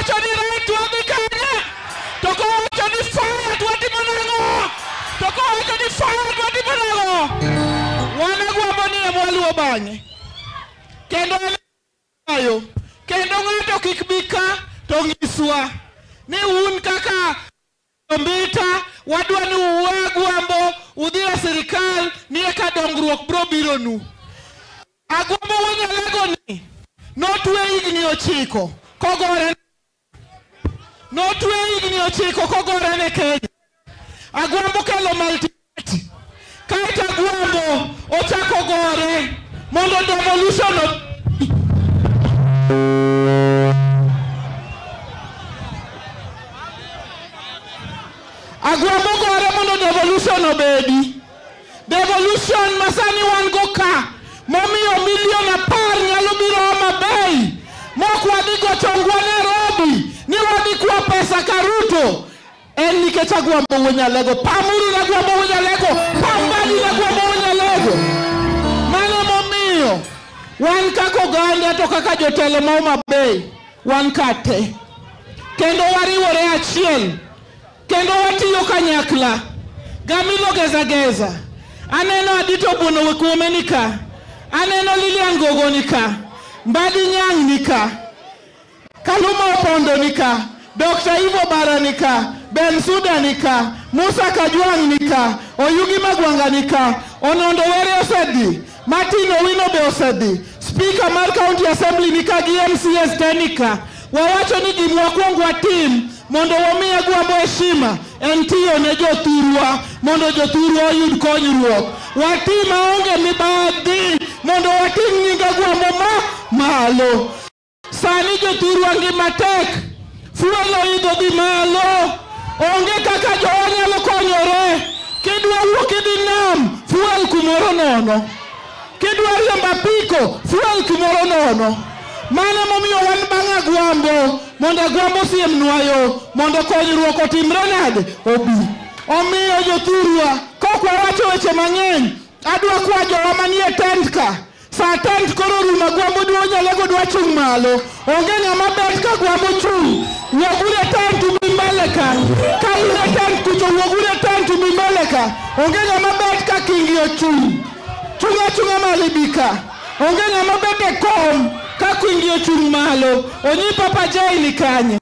Kowacho ni right wadhi kanye? To kowacho ni fire to watimo nang'o? To kowacho ni fire to watimo nang'o? Wan Agwambo ni ema waluwo bang'e. Kendo ayo. Kendo ng'ato kik bi ka to nyiswa ni un kaka Mbita wadwa ni uwe Agwambo udhi e sirikal ni eka dongruok biro bironu. Agwambo Wuod ni notwe higni 9 kogore, notwe higni 9 kogore ne Kenya. Agwambo kelo multi-party. Kaeto Agwambo ochako gore mondo devolution Agwambo gore mondo devolution obedi. Devolution masani wan go ka momiyo milion 10 nyalo biro Homa Bay. Mok wadhi go chongwa Nairobi ni wadhi kwa pesa ka Ruto. En nikech Agwambo Wuod Nyalego. Pamuru na Agwambo Wuod Nyalego. Pambadi na Agwambo Wuod Nyalego. Mano momiyo wan kaka oganda to kaka jotelo ma Homa Bay wan kate. Kendo wariwore achiel. Kendo watiyo kanyakla. Gamilo Geza Geza. Aneno Adito Buono Wekuome ni ka. Aneno Lilian Gogo ni ka. Mbadi Nyang' ni ka. Kaluma Opondo ni ka. Dr. Ivo Bara ni ka. Ben Suda ni ka. Musa Kajwang' ni ka. Oyugi Magwanga ni ka. Onondo Were osedhi. Martin Owino be osedhi. Speaker mar County Assembly ni ka gi MCS te ni ka. Wawacho ni gima wakwong watim mondo wami Agwambo heshima en tiyo ne jothurwa mondo jothurwa oyud konyruok. Watim maonge mibadhi mondo wating' nying Agwambo ma malo. Sani jothurwa ngima tek, fuel oidho dhi malo, onge kaka jowa nyalo konyore. Kidwa wuok idhi nam, fuel kumoro nono. Kidwa riembo apiko, fuel kumoro nono. Mano momiyo wan bang' Agwambo mondo Agwambo osiemnwa yo mondo konyruok otimre nade obi. Omiyo jothurwa kok wawacho weche mang'eny, adwa kwa jowa manie tent ka. Sa tent koro rumo, Agwambo dwa Nyalego dwa chung' malo. Onge ng'ama bet ka Agwambo chung'. Wuoguru e tent ubi mbele ka. Ka in e tent kucho wuoguru e tent ubi mbele ka. Onge ng'ama bet ka kingi ochung'. Chung' achung'a malo ibi ka. Onge ng'ama bet e kom ka kingi ochung' malo. Onyi Papa Jay ni kanye?